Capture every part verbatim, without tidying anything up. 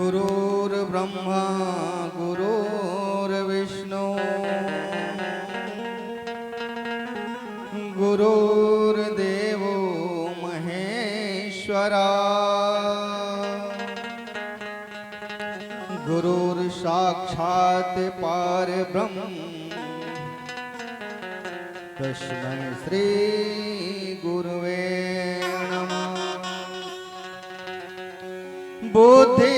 गुरुर्ब्रह्मा गुरुर्विष्णु गुरुर्देवो महेश्वरा। गुरुर्साक्षात् परब्रह्म तस्मै श्री गुरुवे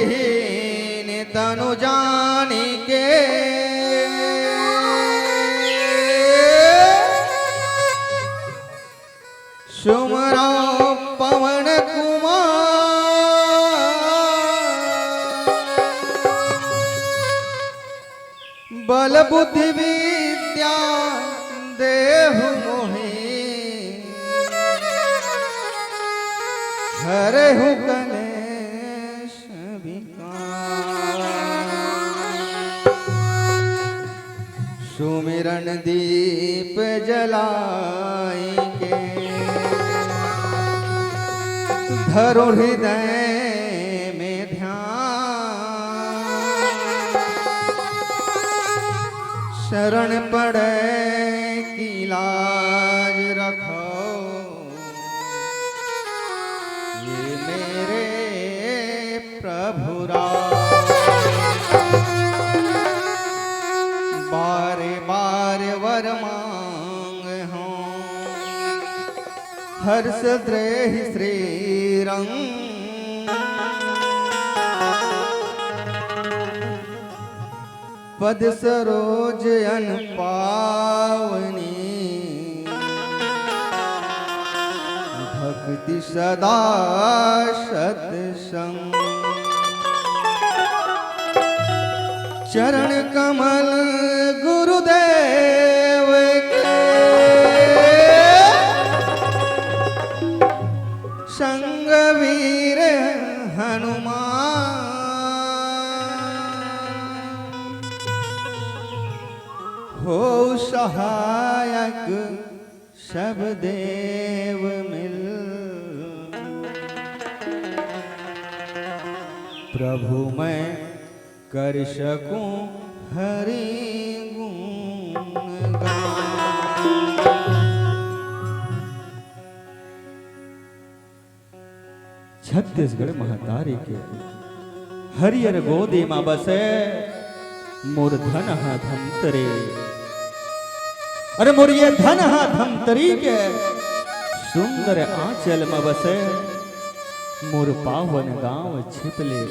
हीन तनु जानि के सुमरौ पवन कुमार। बल बुद्धि विद्या देहु मोहि, हरहु कलेश विकार। सुमिरन दीप जलाय के, धरु हृदय में ध्यान। शरण पड़े की लाज रखो, ये मेरे प्रभु राम। बार बार वर मांग हूँ, हर्ष द्रेहि श्रीरंग। पद सरोज अन पावनी, भक्ति सदा सत्संग। चरण कमल गुरुदेव के, संग वीर हनुमान। हो सहायक सब देव मिल, प्रभु मैं कर सकूं हरि गुण गान। छत्तीसगढ़ महतारी के हरियर गोदी मा बसे मोर धन हा धमतरी। अरे मोर ये धन हा धमतरी के सुंदर आंचल मा बसे मोर पावन गांव छिपली।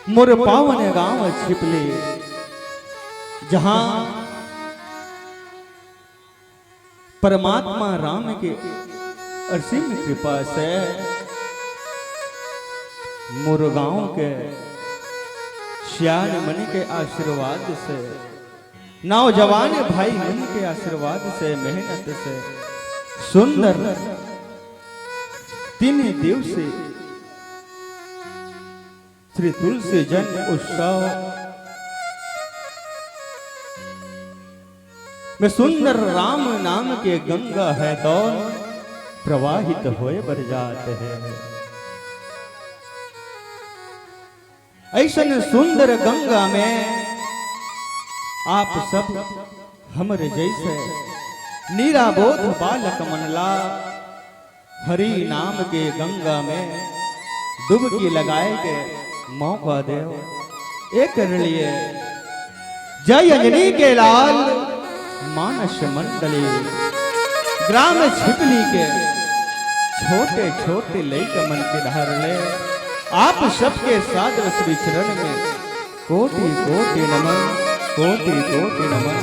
मोर पावन गांव छिपली, जहां परमात्मा राम के असीम कृपा से, मोर गांव के सियान मन के आशीर्वाद से, नौजवान भाई मन के आशीर्वाद से, मेहनत से सुंदर तीन दिवसीय श्री तुलसी जन्म उत्सव में सुंदर राम नाम के गंगा हे तो प्रवाहित होय बर जात हे। अइसन सुंदर गंगा में आप सब हमर जइसे निराबोध बालक मन ला हरि नाम के गंगा में डुबकी लगाए के मौका देव। एकर लिए जय अंजनी के लाल मानस मंडली ग्राम छिपली के छोटे छोटे लइका मन के डहर ले आप सबके सादर श्री चरण में कोटि कोटि नमन, कोटि कोटि नमन,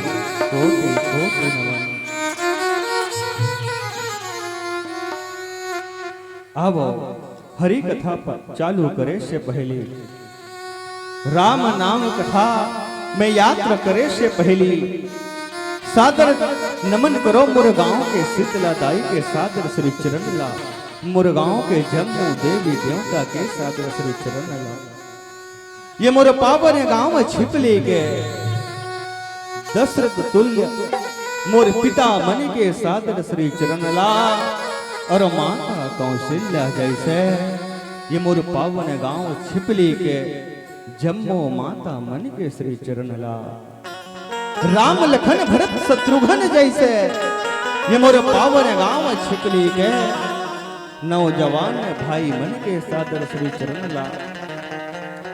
कोटि कोटि नमन। आवो, हरि कथा प-, चालू करे से पहली, राम नाम कथा में यात्रा करे से पहली, सादर नमन करो मोर गांव के शीतला दाई के सादर श्री चरण ला, मोर गांव के जम्मो देवी देवता के सादर श्री चरण ला। ये मोर पावन गांव छिपली के दशरथ तुल्य मोर पिता मन के सादर श्री चरण ला और माता कौशल्या जैसे ये मोर पावन गांव छिपली के जम्मो माता मन के श्री चरण ला। राम लखन भरत शत्रुघ्न जैसे ये मोर पावन गांव छिपली के नौजवान भाई मन के सादर श्री चरण ला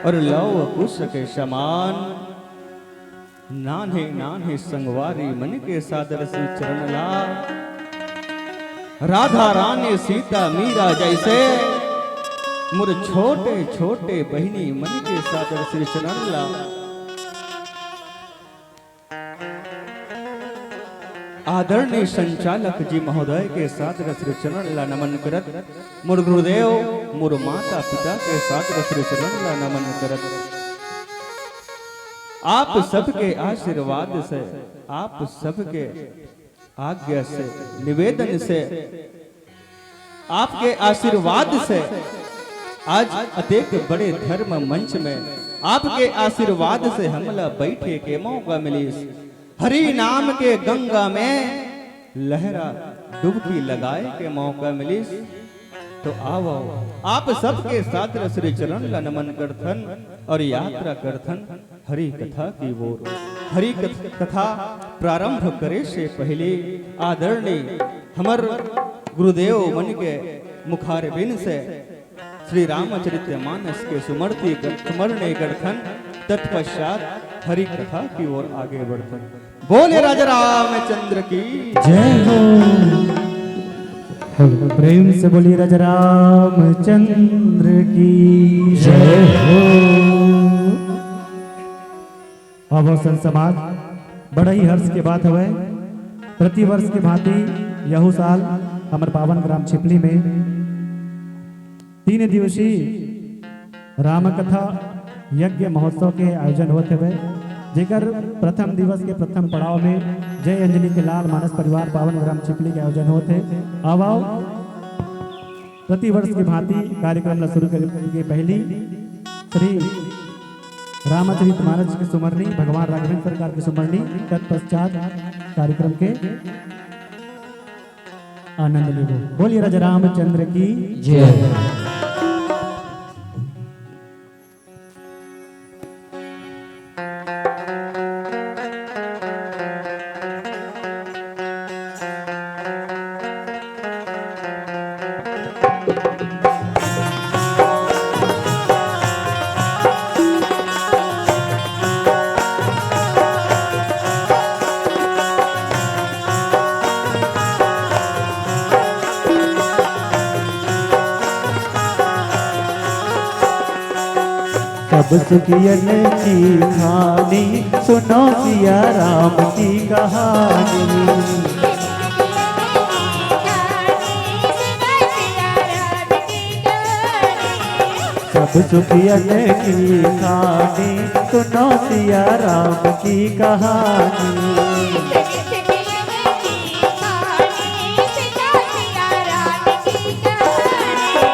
और लव कुश के समान नान्हे नान्हे संगवारी मन के सादर श्री चरण ला। राधा रानी सीता मीरा जैसे मोर छोटे छोटे बहिनी मन के सादर श्री चरण ला आदरणीय संचालक जी महोदय के सादर श्री चरण ला नमन करत, मोर गुरुदेव, मोर माता पिता के सादर श्री चरण ला नमन करत, आप सबके आशीर्वाद से, आप सबके आज्ञा से, निवेदन से, आपके आशीर्वाद से आज अतेक बड़े धर्म मंच में आपके आशीर्वाद से हमला बैठे के मौका मिलिस। हरि नाम के गंगा में लहरा डुबकी लगाए के मौका मिलिस। तो आवो, आप सबके सादर श्री चरण ला नमन करथन और यात्रा करथन हरि कथा की ओर। हरि कथ-, कथा प्रारंभ करे से पहले आदरणीय हमर गुरुदेव मन के मुखारबिंद से श्री रामचरित मानस के सुमरती कर-, सुमरने करथन। तत्पश्चात हरि कथा की ओर आगे बढ़थन। बोले राजा रामचंद्र की। जय हो। प्रेम से बोलिए राजा रामचंद्र की जय हो। अब संत समाज, बड़ा ही हर्ष के बात हवय, प्रतिवर्ष के भांति यहू साल हमर पावन ग्राम छिपली में तीन दिवसीय रामकथा यज्ञ महोत्सव के आयोजन होत हवय, जेकर प्रथम दिवस के प्रथम पड़ाव में जय अंजनी के लाल मानस परिवार पावन ग्राम छिपली के आयोजन होत हे। आव, आव, प्रतिवर्ष के भांति कार्यक्रम ला शुरू करे के पहली श्री रामचरित मानस के सुमरनी, भगवान राघवेंद्र सरकार के सुमरनी, तत्पश्चात कार्यक्रम के आनंद लेबो। बोलिए राजा रामचंद्र की जय। सब सुखियन की खानी, सुनो सिया राम की कहानी। सब सुखियन की खानी, सुनो सिया राम की कहानी।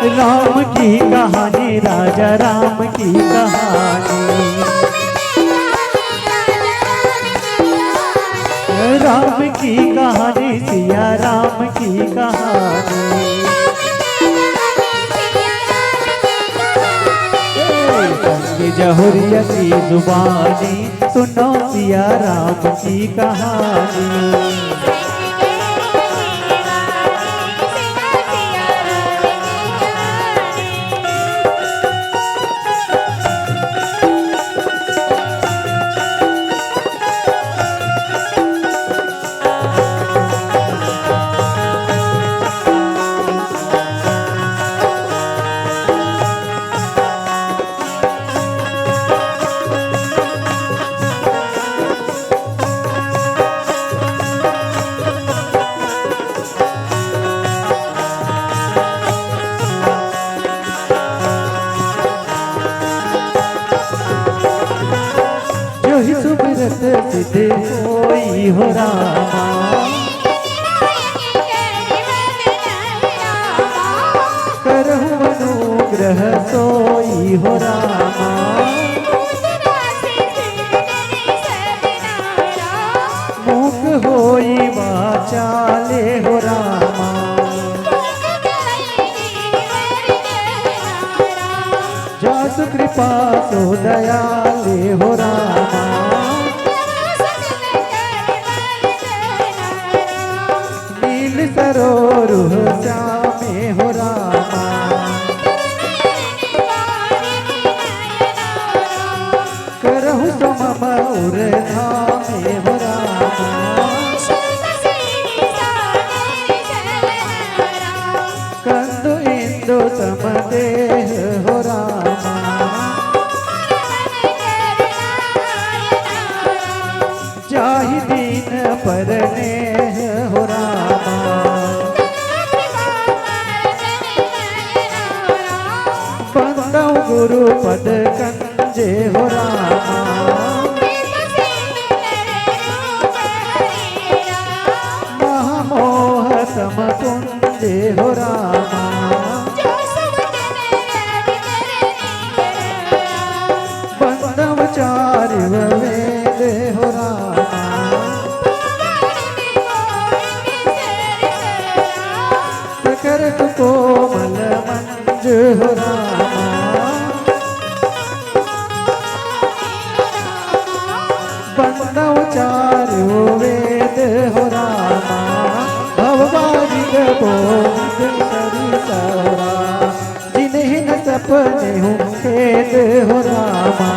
राम की कहानी, राजा राम की कहानी। राम की कहानी, सिया राम की कहानी। संग जहुरिया की जुबानी, सुनो सिया राम की कहानी। जो ही सुमिरत सिद्ध होई हो रामा। करहु अनुग्रह सोई हो रामा। मूक होई वाचाले हो रामा। जासु कृपा सो दयाले हो रामा। नील सरोरुह श्यामे हो रामा। करहु समम उर धामे हो रामा। परनेह हो रामा। बंदव गुरु पद कंजे हो रामा। महामोह सम कुंजे हो रामा। बंदव चारिव वेद हो रामा। सकरत कोमल मंज हो रामा। बंदव चारिव वेद हो रामा। भवबारिद बोध सरिसरा। जिनहिन सपनेहु खेद हो रामा।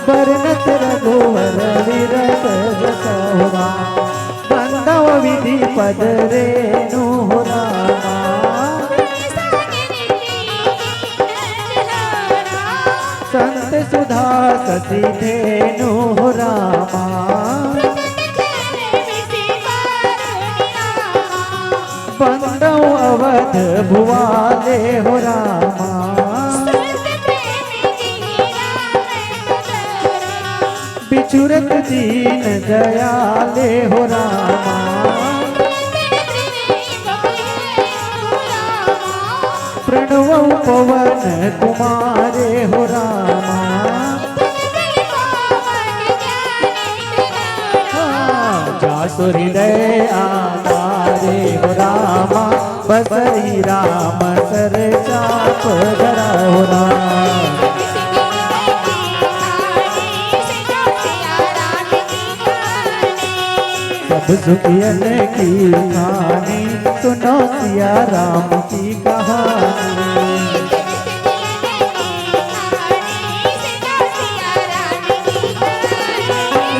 बरनत रघुवर विरस जस हो रामा। बंदव विधि पद रेनु हो रामा। संत सुधा सती धेनु हो रामा। बंदव अवध भुआले हो रामा। बिचुरत दीन दयाले हो रामा। प्रणव पवन कुमारे हो रामा। हाँ, जासु हृदय आधारे हो रामा। बसई राम सर चाप धरा हो राम। सब सुखियन की खानी, सुनो सिया राम की कहानी।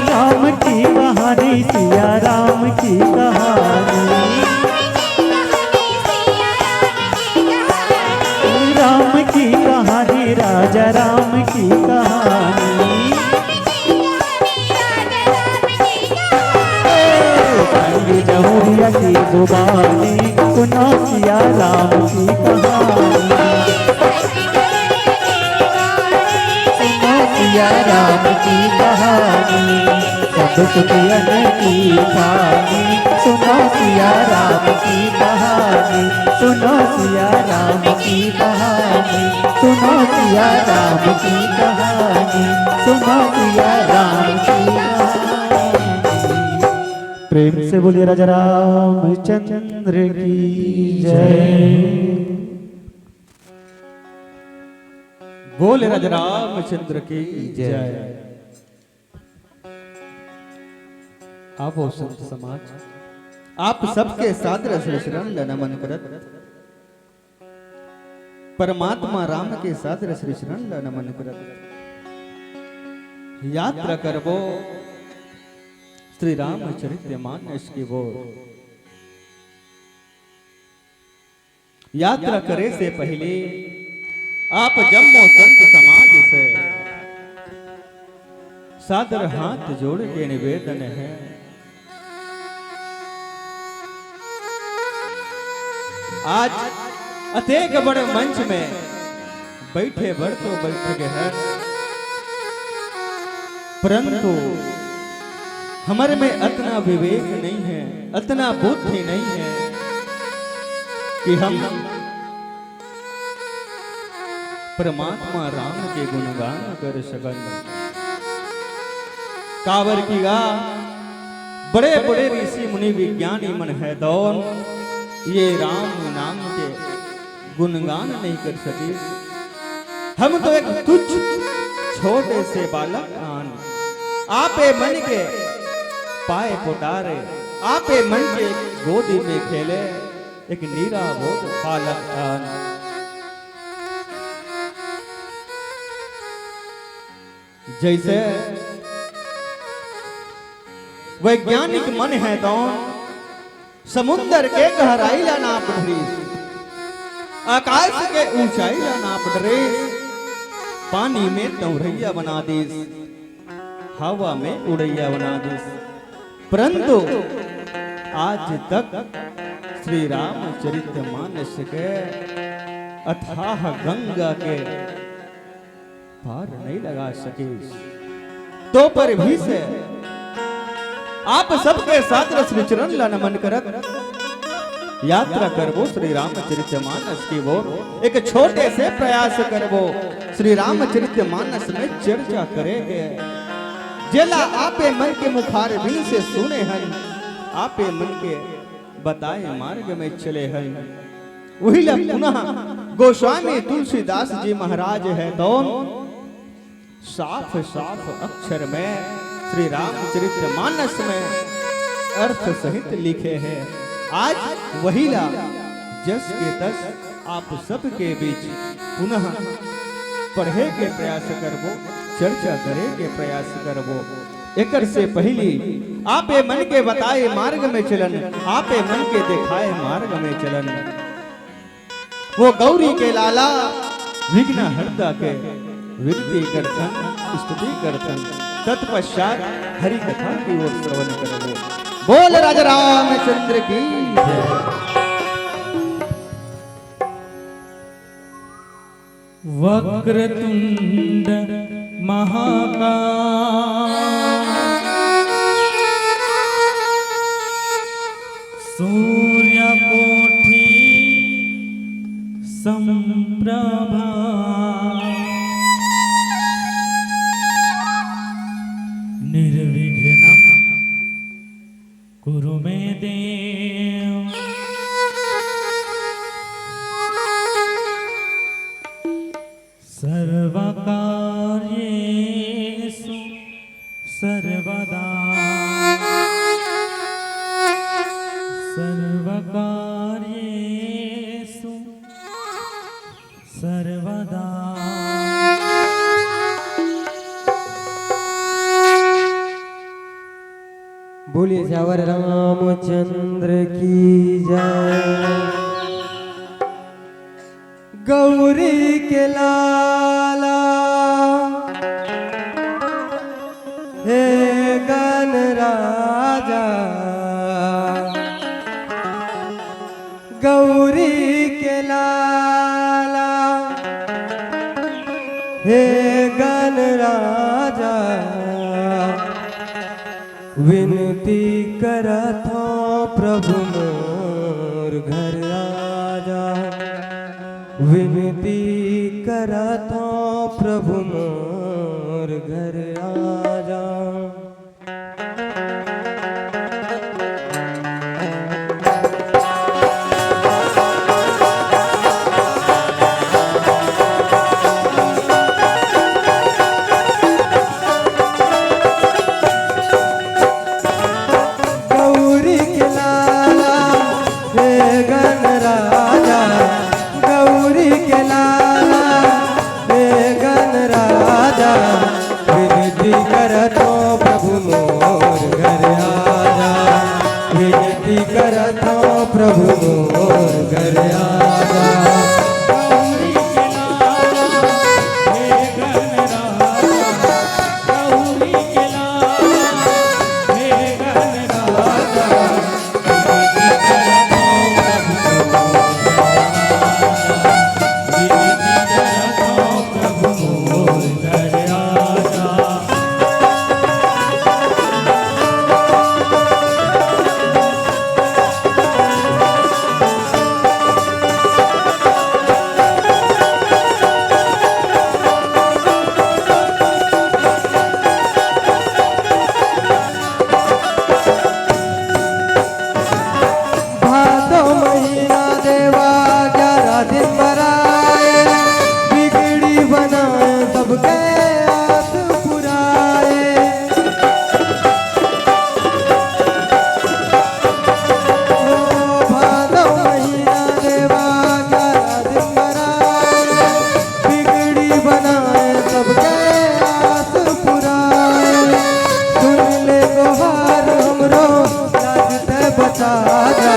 राम की कहानी, सिया राम की कहानी। राम की कहानी, राजा राम की कहानी। ए, बन जमुरिया की जुबानी, सुनो सिया राम की कहानी। सुनो सिया राम की कहानी, सब सुखियन की खानी। सुनो सिया राम की कहानी, सुनो सिया राम की कहानी, सुनो सिया राम की कहानी, सुनो सिया राम की कहानी। प्रेम से बोलिए राजा रामचंद्र की जय। बोल राजा रामचंद्र की जय। आवो संत समाज, आप सबके सादर श्री चरण ला नमन करत, परमात्मा राम के सादर श्री चरण ला नमन करत, यात्रा करबो श्री रामचरित मानस की ओर। यात्रा करे से पहिले आप जम्मो संत समाज से सादर हाथ जोड़ के निवेदन है, आज अतेक बड़े मंच में बैठे बर तो बैठ गे हन, परंतु हमर में अतना विवेक नहीं है, अतना बुद्धि नहीं है कि हम परमात्मा राम के गुणगान कर सकन। काबर कि गा बड़े-बड़े ऋषि मुनि विज्ञानी मन है दौन ये राम नाम के गुणगान नहीं कर सके। हम तो एक तुच्छ छोटे से बालक आन, आपे मन के पाए पुटारे, आपे मन के गोदी में खेले एक निराबोध बालक आन। जैसे वैज्ञानिक मन है तो समुंदर के गहराई ला नाप डरिस, आकाश के ऊंचाई ला नाप डरिस, पानी में तौरैया बना दिस, हवा में उड़ैया बना दिस। परंतु आज तक श्री रामचरित मानस के अथाह गंगा के पार नहीं लगा सके। तो पर भी से आप सबके साथ श्री चरण ला नमन करत यात्रा करबो श्री रामचरित मानस की ओर। एक छोटे से प्रयास करबो श्री रामचरित मानस में चर्चा करे के, जेला आपे मन के मुखार बिन से सुने हन, आपे मन के बताए मार्ग में चले हन। वही ला पुनः गोस्वामी तुलसीदास जी महाराज है तो साफ साफ अक्षर में श्री रामचरित मानस में अर्थ सहित लिखे हैं। आज वही ला जस के तस आप सबके बीच पुनः पढ़े के प्रयास करबो, चर्चा करे के प्रयास करबो। एकर से पहली आपे मन के बताए मार्ग में चलन, आपे मन के दिखाए मार्ग में चलन। वो गौरी के लाला विघ्न हरता के विनती करथन, स्तुति करथन। तत्पश्चात हरि कथा की ओर श्रवण करबो। बोल राजा रामचंद्र की जय। वक्रतुंड महाकाय सूर्यकोटि समप्रभा निर्विघ्नं कुरु मे देव सर्वकार्येषु सर्वदा। सर्वकार्येषु सर्वदा। बोलिए सियावर रामचंद्र की जय। गौरी के लाला हे गण राजा, गौरी के लाला हे गण राजा, विनती करत हौं प्रभु मोर घर आजा, विनती करत हौं प्रभु मोर घर आजा। गौरी के लाला हे गण राजा, गौरी के लाला हे गण राजा, विनती करत हौं प्रभु मोर घर आजा, विनती करत हौं प्रभु मोर घर आजा। गौरी के लाला हे गण राजा, गौरी के लाला हे गण राजा, भादो महीना देवा ग्यारह दिन बराए, बिगड़ी बनाए सबके आस पुराए। ओ भादो महीना देवा ग्यारह दिन बराए, बिगड़ी बनाए सबके आस पुराए। सुन ले गोहार हमरो, लाज तै बचा जा।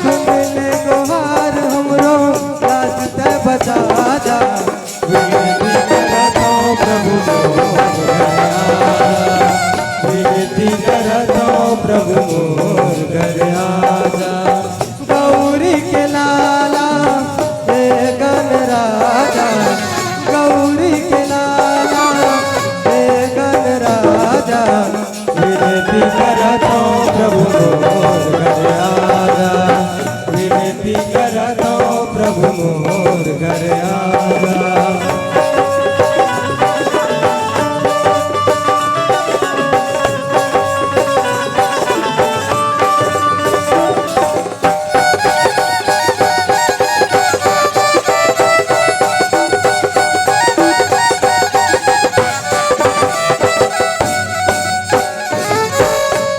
सुन ले गोहार हमरो, लाज तै बचा जा। विनती करत हौं प्रभु मोर घर आजा। विनती करत हौं प्रभु मोर घर आजा, गौरी के लाला, हे गन राजा, गौरी के लाला, हे गन राजा, विनती करत हौं प्रभु मोर घर आजा, विनती करत हौं प्रभु मोर घर आजा।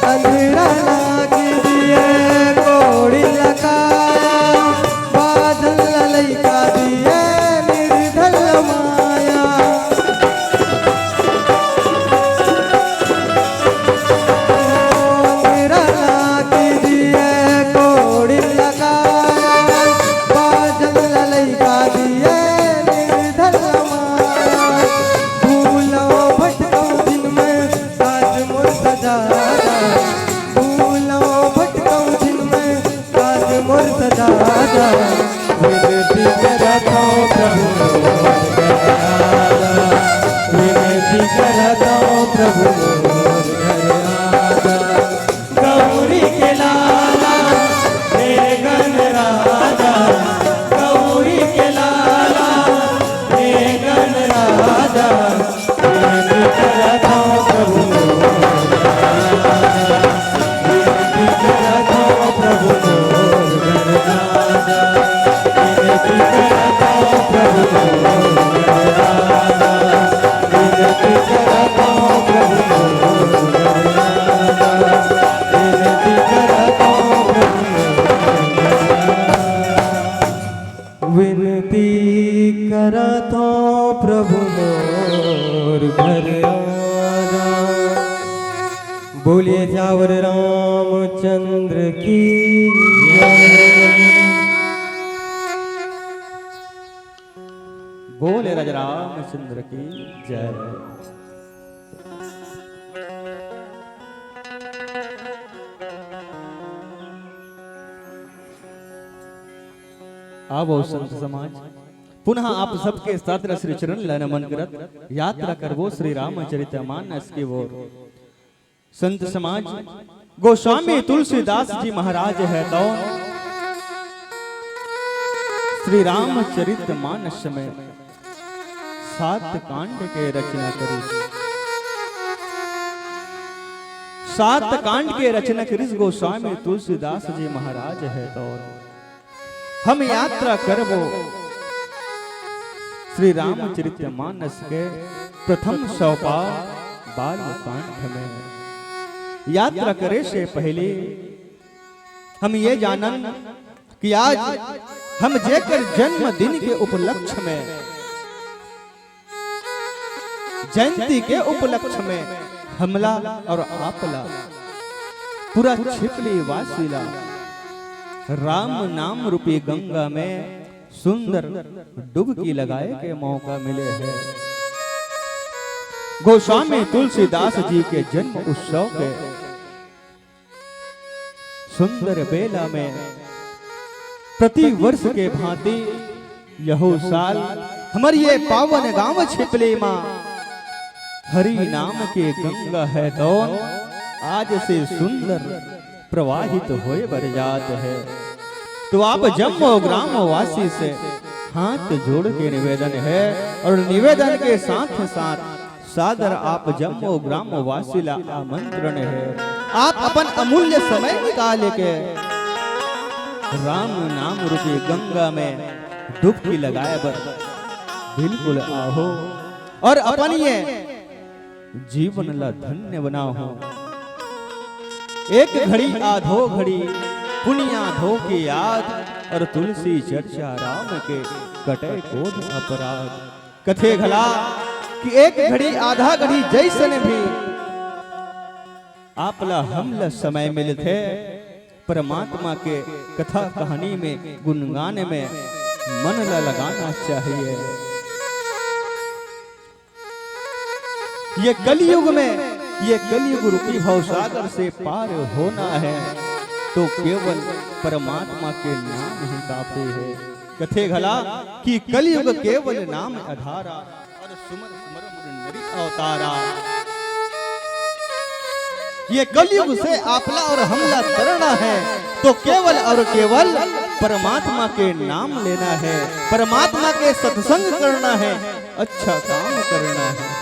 अंधरा लागी दिए कोड़ी लगाया, बादल लइका दिए निर्धल माया। अंधरा लागी दिए कोड़ी लगाया, बादल लइका दिए निर्धल माया। भूलो भटकौ दिन में काज मोर सजा दा, भूलो भटकौ दिन में काज मोर सजा दा, विनती करत हौं प्रभु मोर घर आजा, विनती करत हौं प्रभु मोर घर आजा। गौरी के लाला, हे गन राजा, गौरी के लाला, हे गन राजा, विनती करत हौं प्रभु मोर घर आजा, विनती करत हौं प्रभु मोर घर आजा, विनती करत हौं प्रभु मोर घर आजा, विनती करत हौं प्रभु मोर घर आजा, विनती करत हौं प्रभु मोर घर आजा। विनती करत हौं प्रभु मोर घर आजा। बोलिए जावर रामचंद्र की जय। बोले राजा रामचंद्र की जय। आवो संत समाज, पुनः आप सबके साथ श्री चरण ला नमन करत यात्रा करबो श्री रामचरित मानस के ओर। संत समाज, गोस्वामी तुलसीदास जी महाराज हे तो श्री रामचरित मानस में सात कांड के रचना करिस। सात कांड के रचना करिस गोस्वामी तुलसीदास जी महाराज हे तो हम यात्रा करबो श्री रामचरित मानस के प्रथम सौ पाव बाल कांड में। यात्रा करे से पहले हम ये जानन कि आज हम जेकर जन्मदिन के उपलक्ष्य में, जयंती के उपलक्ष्य में हमला और आपला पूरा छिपली वासीला राम नाम रूपी गंगा में सुंदर डुबकी लगाए के मौका मिले हे। गोस्वामी तुलसीदास जी के जन्म उत्सव के सुंदर बेला में प्रति वर्ष के भांति यहू साल हमर ये पावन गांव छिपली मा हरि नाम के गंगा हे दोन आज से सुंदर प्रवाहित होए बर जात हे। तो आप जम्मो ग्रामवासी से हाथ जोड़ के निवेदन हे और निवेदन के साथ साथ सादर आप जम्मो ग्रामवासी ला आमंत्रण हे, आप अपन अमूल्य समय निकाल के राम नाम रूपी गंगा में डुबकी लगाए बर बिल्कुल आहो और अपन ये जीवन ला धन्य बनाहो। एक घड़ी आधो घड़ी पुनिया धो के याद और तुलसी चर्चा राम के कटे कोन अपराध। कथे घला कि एक घड़ी आधा घड़ी जैसन भी आपला हमला समय मिलथे, परमात्मा के कथा कहानी में गुणगान में मन ला लगाना चाहिए। ये कलयुग में ये कलयुग रूपी भवसागर से पार होना है, तो केवल परमात्मा के नाम ही काफी है। कथे घला कि कलयुग केवल नाम आधारा, और सुमर सुमर मुर नरी अवतारा। ये कलयुग से आपला और हमला तरना है, तो केवल और केवल परमात्मा के नाम लेना है, परमात्मा के सत्संग करना है, अच्छा काम करना है।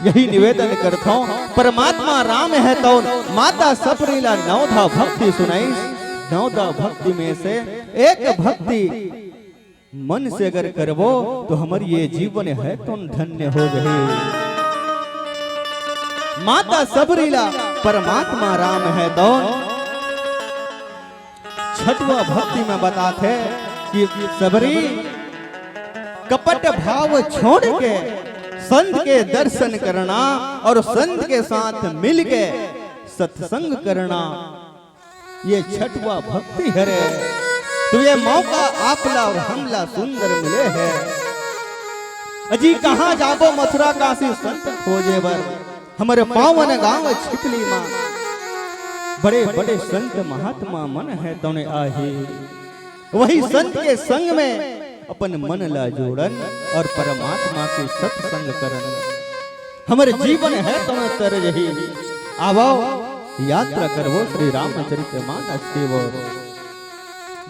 यही निवेदन करथौं, परमात्मा राम है तौन माता सबरी ला नवधा भक्ति सुनाइस। नवधा भक्ति में से एक भक्ति मन से अगर करबो, तो हमर ये जीवन है तौन धन्य हो जाही। माता सबरी ला परमात्मा राम है तौन छठवा भक्ति में बताथे कि सबरी कपट भाव छोड़ के संत के दर्शन करना और संत के साथ मिल के सत्संग करना, ये छठवा भक्ति हरे। तो ये मौका आपला और हमला सुंदर मिले है। अजी कहाँ जाबो मथुरा काशी संत खोजे बर, हमर पावन गांव छितली मा बड़े बड़े संत महात्मा मन है तौन आही। वही संत के संग में अपन मन ला जोड़न और परमात्मा के सत्संग करन। हमर जीवन है तौन तर जही। आवो यात्रा करबो श्री रामचरित मानस के वो।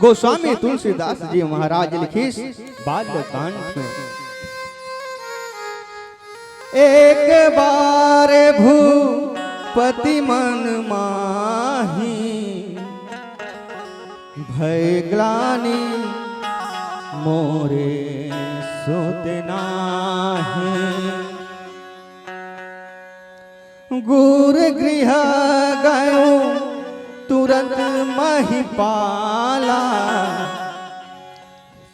गोस्वामी तुलसीदास जी महाराज लिखिस बाल कांड में, एक बार भूपति मन माही, भय ग्लानि मोरे सुत नाही। गुर गृह गयो तुरत मही पाला,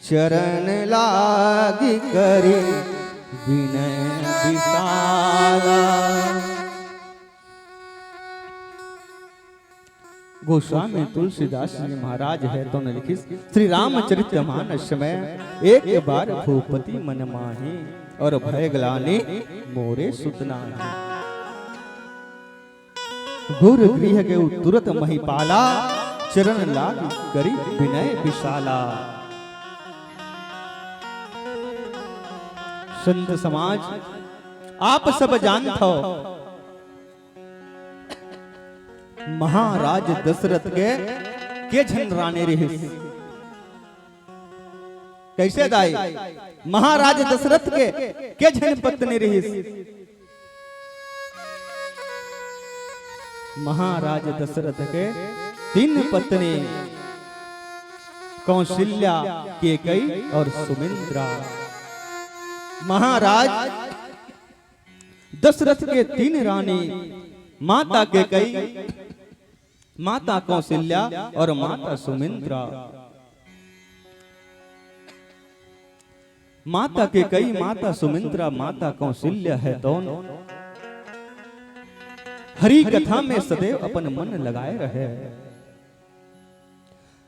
चरण लागी करी विनय विशाला। गोस्वामी तुलसीदास जी महाराज है तौन लिखिस श्री रामचरित मानस में, एक बार भूपति मन माही, और भय ग्लानि मोरे सुत नाही। गुर गृह गयो तुरत मही पाला, चरण लागी करी विनय विशाला। संत समाज, आप सब जानत हो, महाराज दशरथ के के झन रानी रिहिस? कैसे दाई? महाराज दशरथ के के झन पत्नी रिहिस? महाराज दशरथ के तीन पत्नी, कौशल्या, केकई और सुमित्रा। महाराज दशरथ के तीन रानी, माता केकई, माता कौशल्या और माता सुमित्रा। माता केकई, माता सुमित्रा, माता कौशल्या है तौन हरि कथा में सदैव अपन मन लगाए रहे,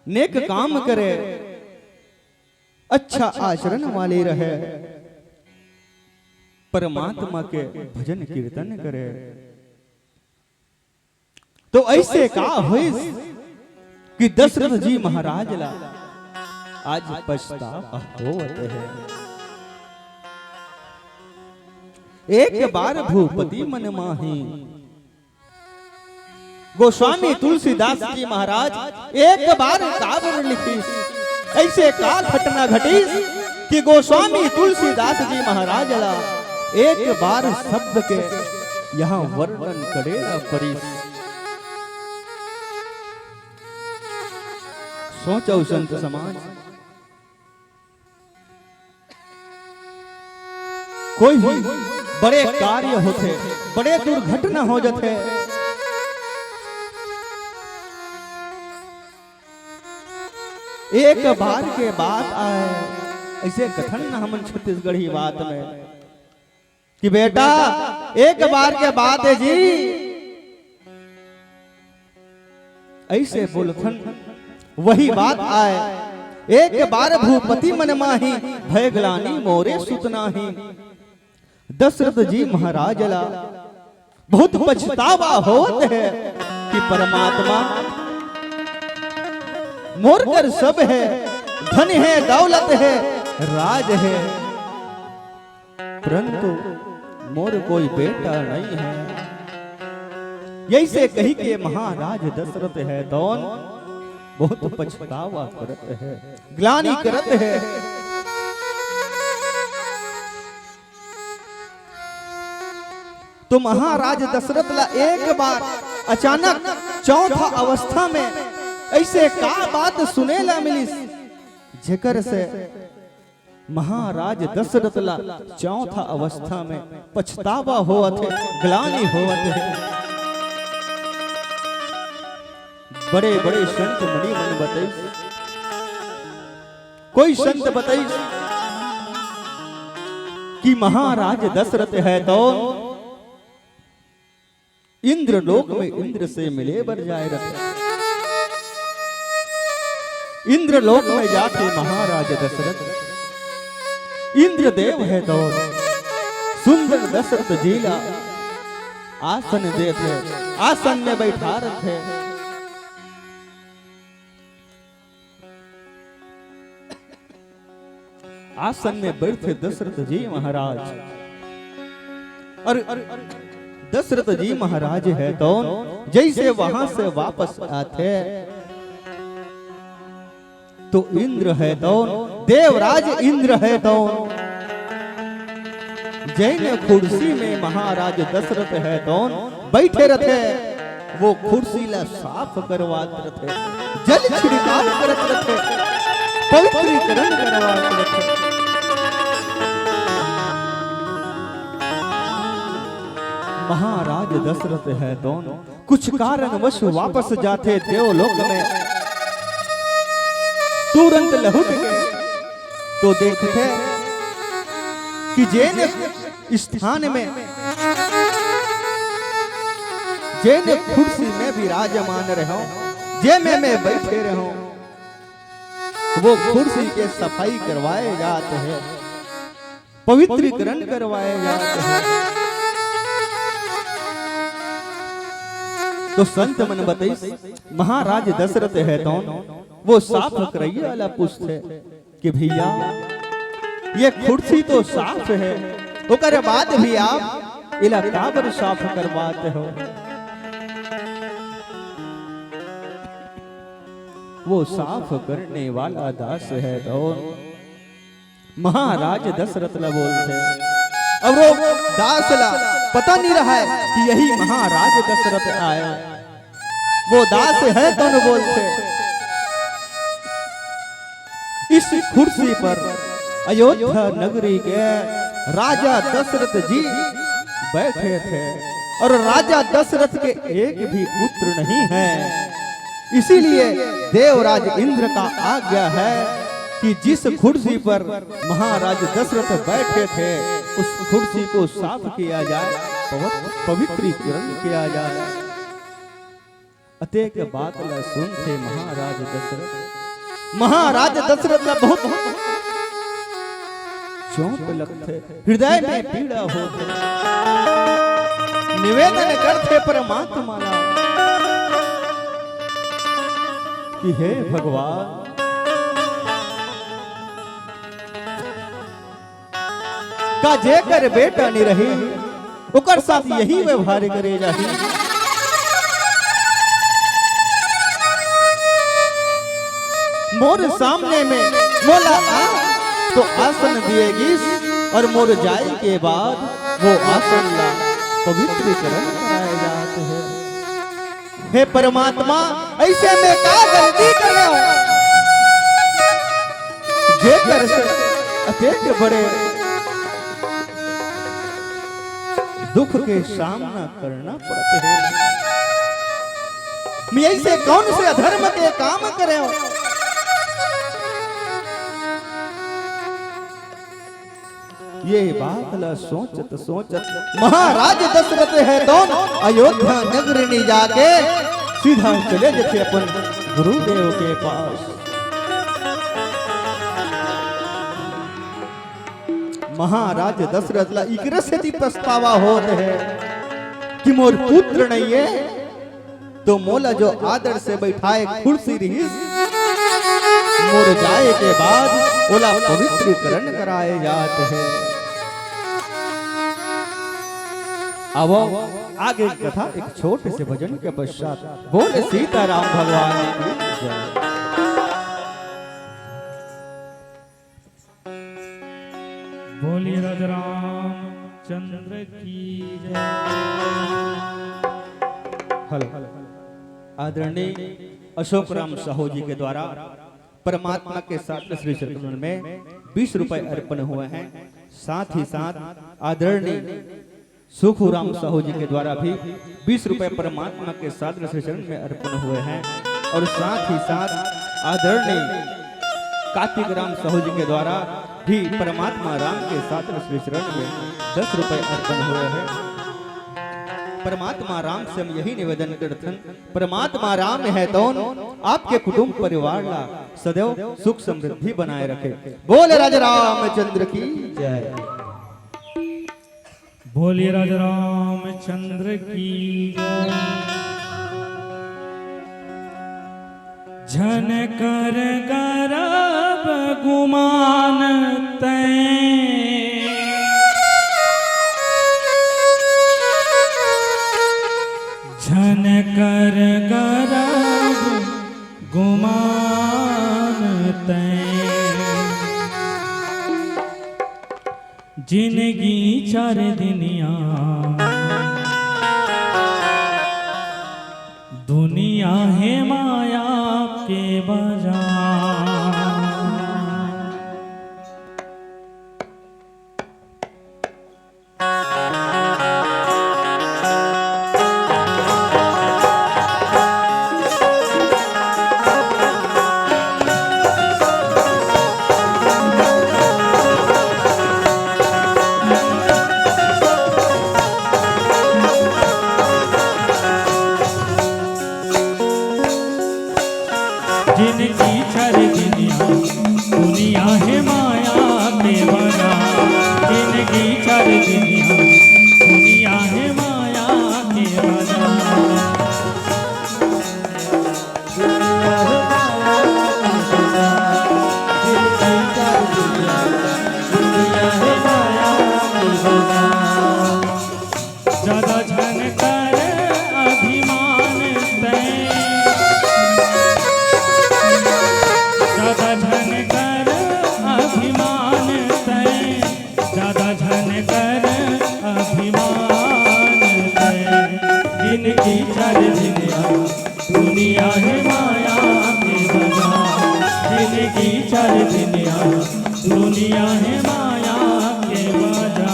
नेक काम करे, अच्छा आचरण वाली रहे, परमात्मा के भजन कीर्तन करे। तो ऐसे का होइस कि दशरथ जी महाराज ला आज पछतावा होवत है। एक बार भूपति मन माही। गोस्वामी तुलसीदास जी महाराज एक बार काबर लिखिस, ऐसे का घटना घटिस कि गोस्वामी तुलसीदास जी महाराज ला एक बार शब्द के यहाँ वर्णन करे ला परिस। सोचो संत समाज, कोई भी बड़े कार्य होथे, बड़े दुर्घटना हो जाथे, एक बार के बात आए, ऐसे कथन न हमन छत्तीसगढ़ी बात में कि बेटा, एक बार के बात है जी, ऐसे बोलथन, वही बात आए। एक बार भूपति मन माही, भय ग्लानि मोरे सुत नाही। दशरथ जी महाराज ला बहुत पछतावा होत हे कि परमात्मा, मोर कर सब हे, धन हे, दौलत हे, राज हे, परंतु मोर कोई बेटा नहीं हे। अइसे कहिके महाराज दशरथ हे तौन बहुत पछतावा करत हे, ग्लानि करत हे। तो महाराज दशरथ ला एक बार अचानक चौथा अवस्था में अइसे का बात सुने ला मिलिस, जेकर से महाराज दशरथ ला चौथा अवस्था में पछतावा होवत हे, ग्लानि होवत हे। बड़े बड़े संत मुनि मन बताइस, कोई संत बताइस कि महाराज दशरथ हे तौन इंद्रलोक में इंद्र से मिले बर जाए रथे। इंद्रलोक में जाके महाराज दशरथ, इंद्रदेव हे तौन सुंदर दशरथ जी ला आसन देथे, आसन में बैठारथे। आसन में बैठे दशरथ जी महाराज। अउ दशरथ जी महाराज हे तौन जइसे वहां से वापस आथे, तो इंद्र हे तौन, देवराज इंद्र हे तौन, जइने खुर्सी में महाराज दशरथ हे तौन बैठे रथे, वो खुर्सी ला साफ करवात रथे, जल छिड़काव करत रथे, पवित्रीकरण करवात रथे। महाराज दशरथ हे तौन कुछ कारणवश वापस जाथे देवलोक में। तुरंत लहुट के तो देखथे कि जेन स्थान में, जेन खुर्सी में विराजमान रहे हों, जेमे में बैठे रहे हों, वो खुर्सी के सफाई करवाए जात हे, पवित्रीकरण करवाए जात हे। तो संत मन बताइस, महाराज दशरथ हे तौन वो साफ करइया ला पूछथे कि भैया, ये खुर्सी तो साफ हे, ओकर बाद भी आप एला काबर साफ करवात हो? वो साफ करने वाला दास हे तौन महाराज दशरथ ला बोलथे। अउ वो दास ला पता नहीं रहा कि यही महाराज दशरथ आए। वो दास हे तौन बोलथे, इस खुर्सी पर अयोध्या नगरी के राजा दशरथ जी बैठे थे अउ राजा दशरथ के एक भी पुत्र नहीं है। इसीलिए देवराज इंद्र का आज्ञा है कि जिस खुर्सी पर महाराज दशरथ बैठे थे, उस खुर्सी को साफ किया जाए, पवत-, पवित्रीकरण किया जाए। अतेक बात ला सुनथे महाराज दशरथ। महाराज दशरथ ला बहुत चोट लगथे, हृदय में पीड़ा होथे। निवेदन करथे परमात्मा ला कि हे भगवान, का जेकर बेटा नइ रही, ओकर साथ यही व्यवहार करे जाही? मोर सामने में मोला आ तो आसन दिए गिस अउ मोर जाए के बाद वो आसन ला पवित्रीकरण कराए जात हे। हे परमात्मा, अइसे में का गलती करेंव, जेकर से अतेक बड़े दुख के सामना करना पड़त हे? मैं अइसे कौन से अधर्म के काम करेंव? ये बात ला सोचत सोचत महाराज दशरथ हे तौन अयोध्या नगरी नइ जाके सीधा चले जथे अपन गुरुदेव के पास। महाराज दशरथ ला इकरे सेती पछतावा होत हे। कि मोर पुत्र नइये, तो मोला जो आदर से बैठाए कुर्सी रिहिस, मोर जाए के बाद ओला पवित्रीकरण कराए जात हे। आवो, आगे कथा एक छोटे से भजन के पश्चात। बोल सीताराम भगवान की जय। बोलिए राजा रामचंद्र की जय। हेलो, आदरणीय अशोक राम साहू जी के द्वारा परमात्मा के साथ श्री चरण में बीस रुपए अर्पण हुए हैं। साथ ही साथ आदरणीय सुखू राम साहू जी के द्वारा भी बीस रुपए परमात्मा के साथ श्री चरण में अर्पण हुए हैं। और साथ ही साथ आदरणीय कार्तिक राम साहू जी के द्वारा भी परमात्मा राम के साथ श्री चरण में दस रुपए अर्पण हुए हैं। परमात्मा राम से हम यही निवेदन करथन, परमात्मा राम हे तौन आपके कुटुंब परिवार ला सदैव सुख समृद्धि बनाए रखे। बोल राजा रामचंद्र की जय। बोलिए राजा रामचंद्र की। झन कर गरब गुमान तैं, झन कर गरब गुमान तैं। जिनगी चार दिनिया, दुनिया हे माया के बाजार। जिनगी चार दिनिया, दुनिया हे माया के बाजार। जिनगी चार दिनिया, दुनिया हे माया के बाजार। ज्यादा झन कर अभिमान तैं, ज्यादा झन कर अभिमान तैं, ज्यादा झन कर अभिमान तैं। जिनगी चार दिनिया, दुनिया हे माया के बाजार। जिनगी चार दिनिया, दुनिया हे माया के बाजार।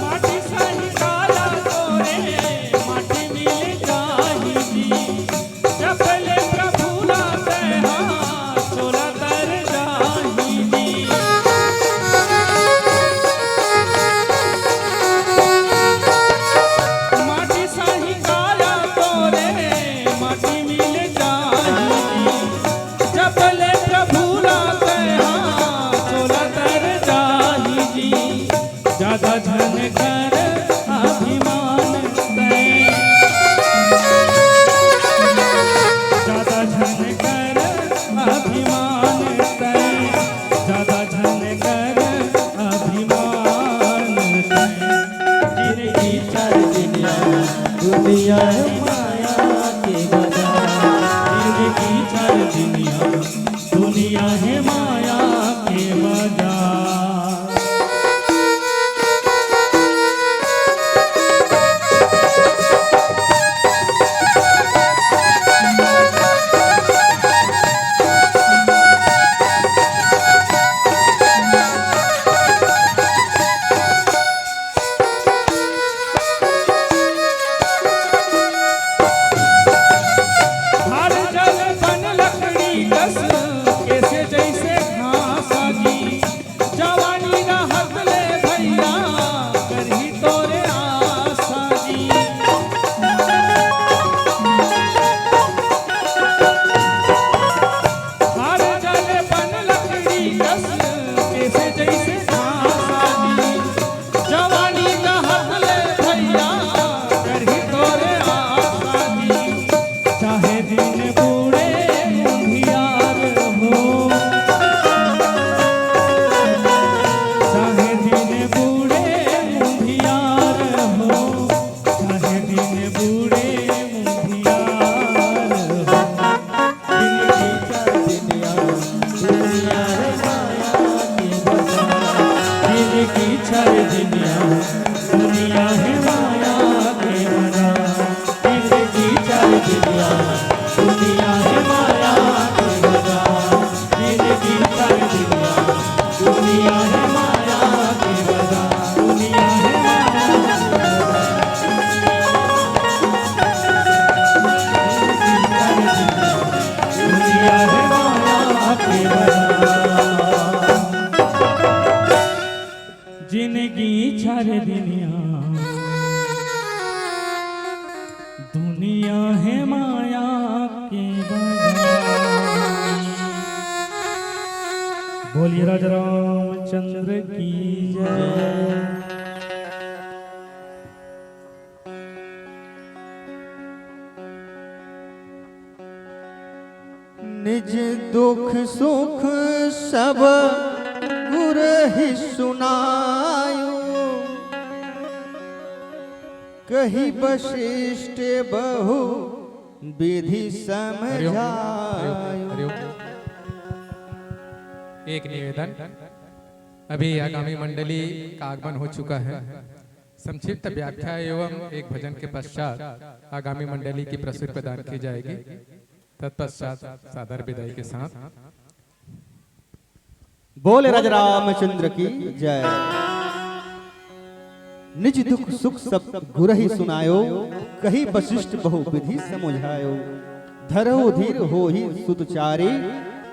माटी सही काला तोरे, माटी मिल जाही जी। जब ले प्रभु ला तेहा, चोला तर जाही जी। माटी सही काला तोरे, माटी मिल जाही जी। जब ले प्रभु ला तेहा, चोला तर जाही जी। ज्यादा झन कर अभिमान तैं, ज्यादा झन कर अभिमान तैं, ज्यादा झन कर अभिमान तैं। जिनगी चार दिनिया, दुनिया हे माया के बाजार। जिनगी चार दिनिया, दुनिया हे माया के बाजार। चार दुनिया, दुनिया है माया के बाजार। जिंदगी चार दुनिया, दुनिया है माया के बाजार। जिंदगी चार दुनिया, दुनिया है माया के बाजार। दुनिया है माया के बाजार। जिंदगी चार दुनिया, दुनिया है माया के बाजार। जिंदगी चार दुनिया, दुनिया है माया के बाजार। बोलिए राजा रामचंद्र की जय। निज दुख सुख सब गुरहि सुनायो, कहि वशिष्ठ बहु विधि हरिओम, हरिओम, समझायो। हरिओम। एक निवेदन, अभी आगामी मंडली का आगमन हो चुका है। संक्षिप्त व्याख्या एवं एक भजन के पश्चात आगामी मंडली की प्रस्तुति प्रदान की जाएगी। तत्पश्चात सादर विदाई के साथ बोले राजा रामचंद्र की जय। निज दुख सुख सब गुरहि सुनायो, कहि वशिष्ठ बहु विधि समुझायो। धरहु धीर होहि सुत चारी,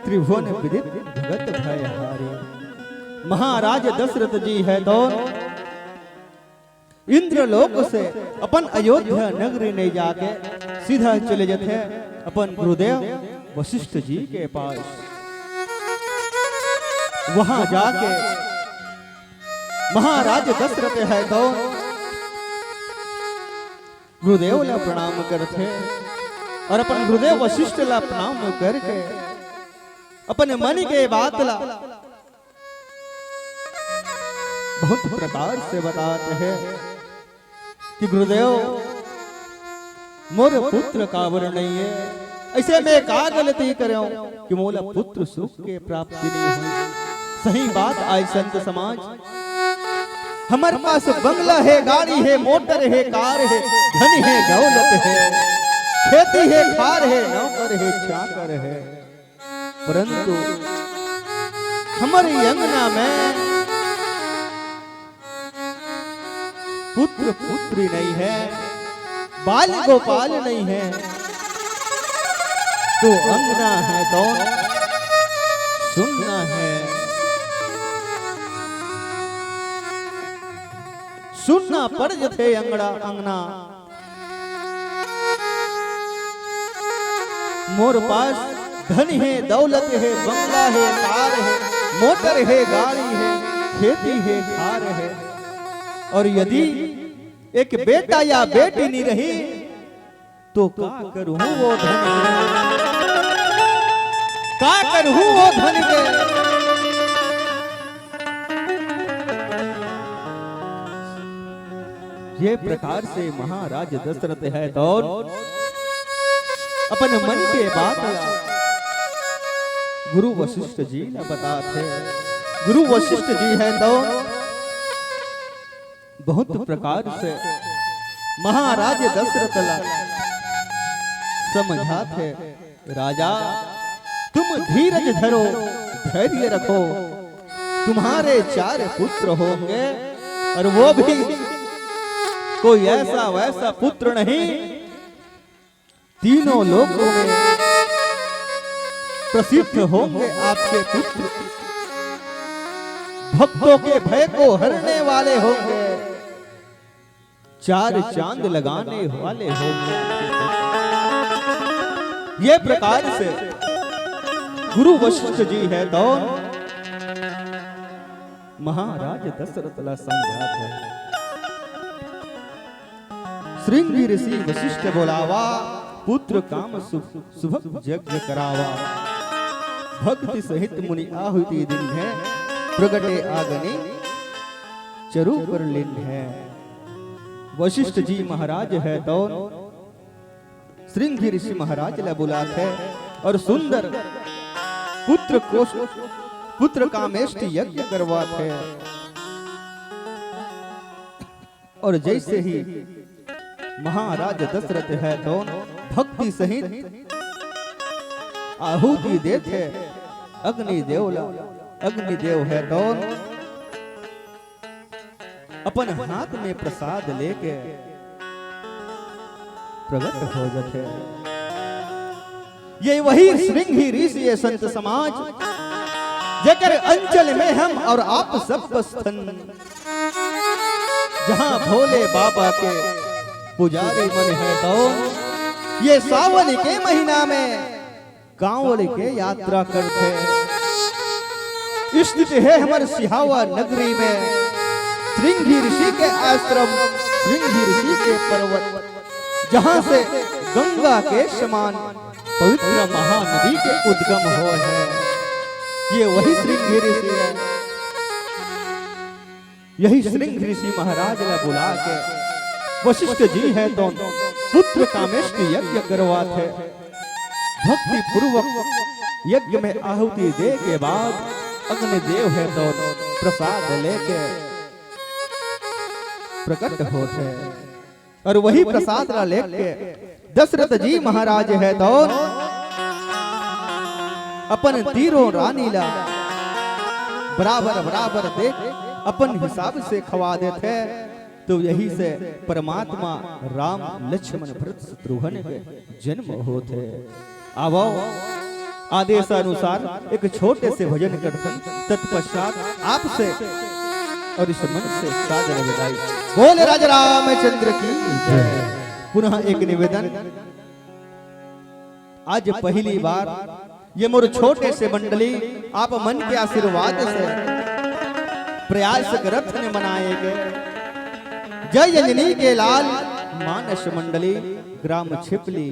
त्रिभुवन विदित भगत भय हारी। महाराज दशरथ जी है तो इंद्रलोक से अपन अयोध्या नगरी नहीं जाके सीधा चले जाते अपन गुरुदेव वशिष्ठ जी के पास। वहां जाके महाराज दशरथ है तो गुरुदेव ला प्रणाम करते और अपन गुरुदेव वशिष्ठ ला प्रणाम करके अपन मन के बात ला बहुत प्रकार से बताते हैं कि गुरुदेव, मोर पुत्र काबर नहीं है, ऐसे मैं का गलती करेंव कि मोला पुत्र सुख के प्राप्ति नहीं हुई। सही बात आय संत समाज, हमर पास बंगला है, गाड़ी है, मोटर है, कार है, धन है, दौलत है, खेती है, खार है, नौकर है, चाकर है, परंतु हमर अंगना में पुत्र पुत्री नहीं है, बाल गोपाल नहीं है, तो अंगना है कौन? सुन्ना है। सुन्ना पड़ जथे अंगड़ा, अंगना। मोर पास धन है, दौलत है, बंगला है, कार है, मोटर है, गाड़ी है, खेती है, खार है, और यदि एक बेटा या बेटी नहीं रही, तो का करूं वो धन के? का करूं वो धन के? ये प्रकार से महाराज दशरथ है तो अपन मन के बात ला गुरु वशिष्ठ जी ला बताथे। गुरु वशिष्ठ जी है तो बहुत प्रकार से महाराज दशरथ ला समझाथे। राजा, तुम धीरज धरो, धैर्य रखो। तुम्हारे चार पुत्र होंगे, और वो भी कोई ऐसा वैसा पुत्र नहीं, तीनों लोकों में प्रसिद्ध होंगे आपके पुत्र। भक्तों के भय को हरने वाले होंगे। चार चांद लगाने वाले हो। ये प्रकार से गुरु वशिष्ठ जी है तो महाराज दशरथ ला समझाथे। श्रृंगी ऋषि वशिष्ठ बोलावा, पुत्र काम सुभ, सुभग यज्ञ करावा। भक्ति सहित मुनि आहुति दीन्हे, प्रगटे आगनि चरु कर लीन्हे। वशिष्ठ जी महाराज है तो श्रृंगी ऋषि महाराज ला बुलाथे और सुंदर पुत्र कोष, पुत्र कामेष्टि यज्ञ करवाथे। अउ जइसे ही महाराज दशरथ हे तउन भक्ति सहित आहुति देथे अग्निदेव ला। अग्निदेव हे तउन अपन हाथ में प्रसाद लेके प्रगट हो जाथे। ये वही श्रृंगी ऋषि हे संत समाज, जेकर अंचल में हम अउ आप सब बसथन, जहाँ भोले बाबा के पुजारी मन हे तउन ये सावन के महीना में कांवड़ के यात्रा करथे। स्थित हे हमर सिहावा नगरी में श्रृंगी ऋषि के आश्रम, श्रृंगी ऋषि के पर्वत, जहाँ से गंगा के समान पवित्र महानदी के उद्गम होय हे। ये वही श्रृंगी ऋषि हे। यही श्रृंगी ऋषि महाराज ला बुला के वशिष्ठ जी हे तउन पुत्र कामेष्टि यज्ञ करवाथे। भक्ति पूर्वक यज्ञ में आहुति दे के बाद अग्निदेव हे तउन प्रसाद लेके प्रगट होथे। अउ वही प्रसाद ला लेके दशरथ जी महाराज हे तउन अपन तीनों रानी ला बराबर बराबर दे अपन हिसाब से खवा देथे। तो यही से परमात्मा राम लक्ष्मण भरत शत्रुघ्न के जन्म होथे। आवव, आदेश अनुसार एक छोटे से भजन करथन, तत्पश्चात आपसे अउ इस मंच से सादर विदाई। बोल राजा रामचंद्र की जय। पुनः एक निवेदन, आज पहली बार ये मोर छोटे से मंडली आप मन के आशीर्वाद से प्रयास करत ने मनाए गे। जय अंजनी के लाल मानस मंडली ग्राम छिपली।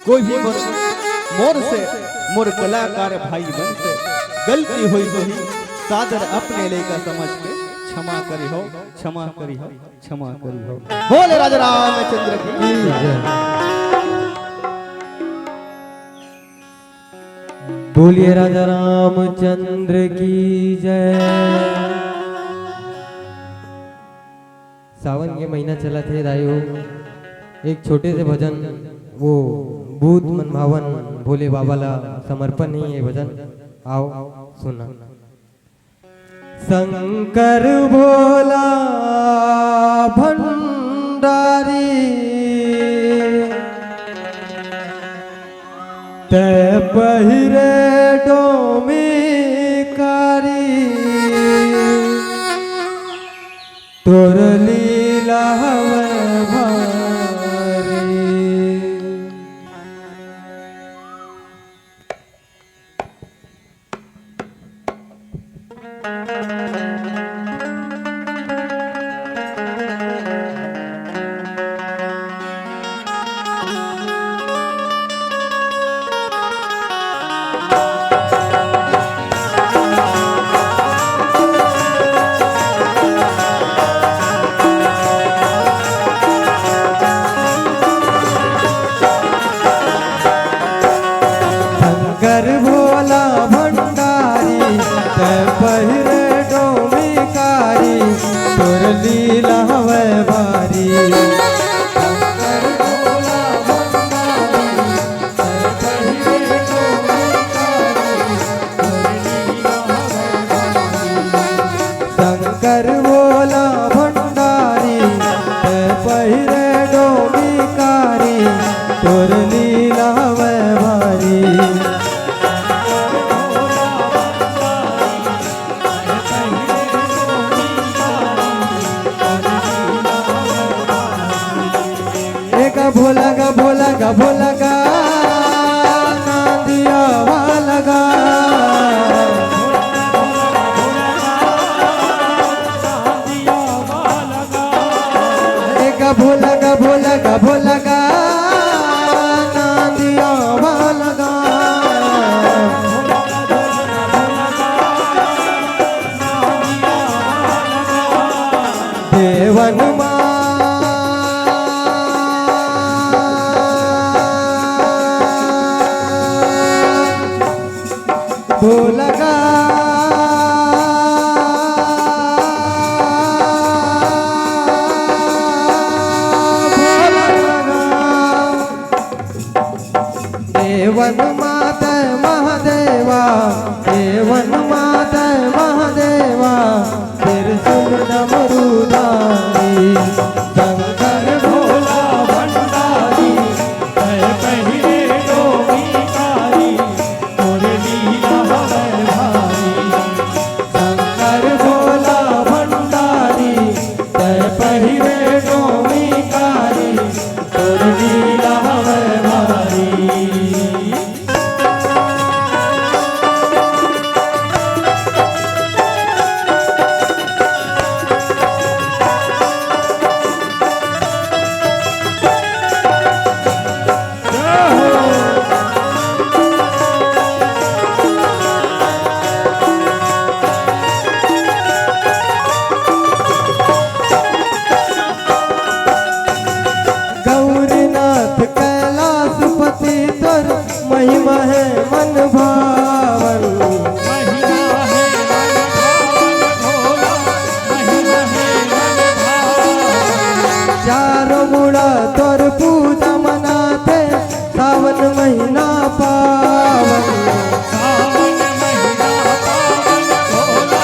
कोई भी मोर, मोर से, मोर कलाकार भाई मन से गलती होई तो ही सादर अपने लेखा समझ के क्षमा करिहो, क्षमा करिहो, क्षमा करिहो। बोल राजा रामचंद्र की जय। बोलिए राजा रामचंद्र की जय। सावन के महीना चलत हे दाई हो, एक छोटे से भजन, वो भूत मन भावन भोले बाबा ला समर्पण हे ये भजन। आओ सुना। शंकर भोला भंडारी, तैं पहिरे डोमी कारी, तोर लीला हवय भारी। शंकर भोला भंडारी, तैं पहिरे डोमी कारी, तोर लीला हवय भारी। शंकर भोला भंडारी, तैं पहिरे डोमी कारी, तोर लीला हवय भारी। शंकर भोला भंडारी, तैं पहिरे डोमी कारी, तोर लीला हवय भारी। ए गा भोला गा, भोला गा, भोला गा, नांदिया वाला गा। ए गा भोला गा, भोला गा, भोला गा, नांदिया वाला गा। देवन मा भोला गा। वन मात महादेवा, ए वन मात महादेवा, त्रिशूल डमरू धारी। शंकर भोला भंडारी, तय पहिरे डोमी कारी, तोर लीला हवै भारी। शंकर भोला भंडारी, तय पहिरे डोमी कारी, तोर लीला हवै भारी। गौरीनाथ कैलाशपति तोर महिमा है मन भावन। महिमा है मन भावन भोला, महिमा है मन भावन। चारों मुड़ा तोर पूजा मनाथे, सावन महीना पावन। सावन महीना पावन भोला,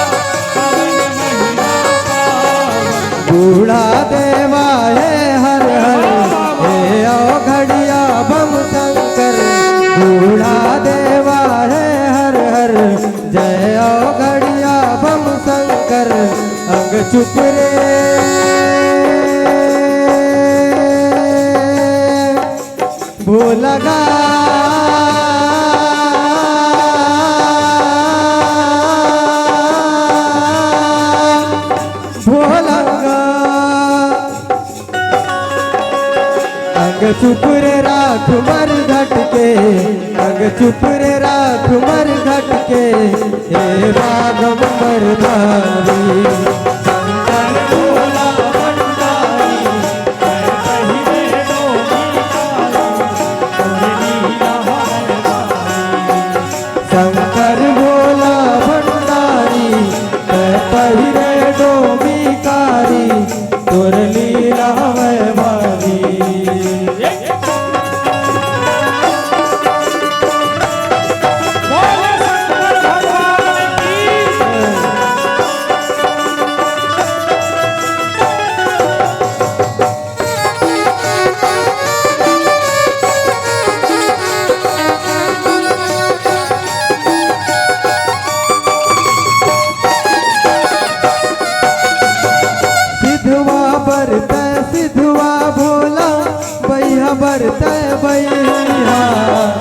सावन महीना पावन। बूढ़ा देवा हे हर हर, हे अवघड़िया बम शंकर। बूढ़ा देवा हे हर हर, जय अवघड़िया बम शंकर। अंग चुप रे भोला गा, भोला गा। अंग चुप रे राख मरघट के, अंग चुप रे राख मरघट के, हे बागम मरधारी। शंकर भोला भंडारी, तय पहिरे डोमी कारी, तोर लीला हवै भारी। शंकर भोला भंडारी, तय पहिरे डोमी कारी, तोर लीला हवै भारी। बोले शंकर भगवान की। सिधवा बरतै सिधवा भोला, बइहा बरतै बइहा।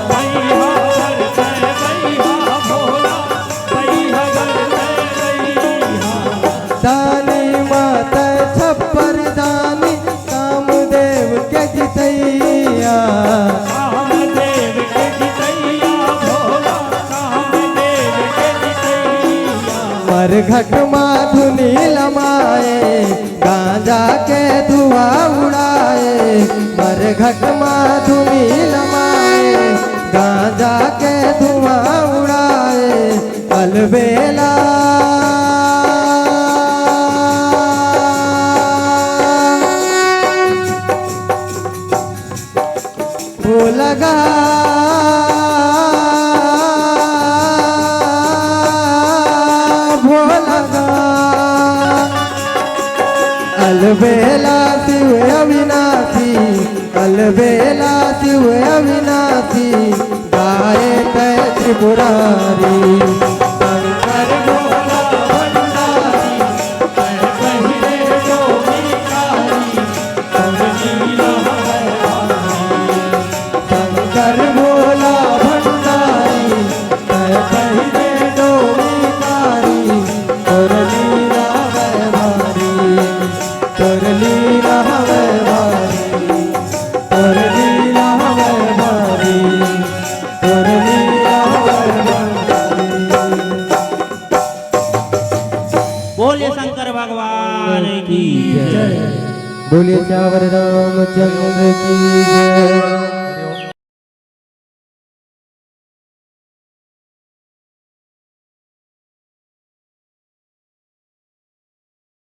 बइहा बरतै बइहा भोला, बइहा बरतै बइहा। दानी मातै छप्पर दानी, कामदेव के जितैया। कामदेव के जितैया भोला, कामदेव के जितैया। मरघट मा धुनी लमाए, गांजा के धुआं उड़ाए। मरघट मा धुनी लमाए, गांजा के धुआं उड़ाए। अलबेला भोला गा, भोला गा। अलबेला शिव अविनाशी, अलबेला शिव अविनाशी, गाए तै त्रिपुरारी। शंकर भोला भंडारी, तय पहिरे डोमी कारी, तोर लीला हवै भारी। शंकर भोला भंडारी, तय पहिरे डोमी कारी, तोर लीला हवै भारी। तोर लीला हवै भारी, तोर लीला हवै भारी, तोर लीला हवै भारी। बोलिए शंकर भगवान की जय। बोलिए सियावर रामचंद्र की जय।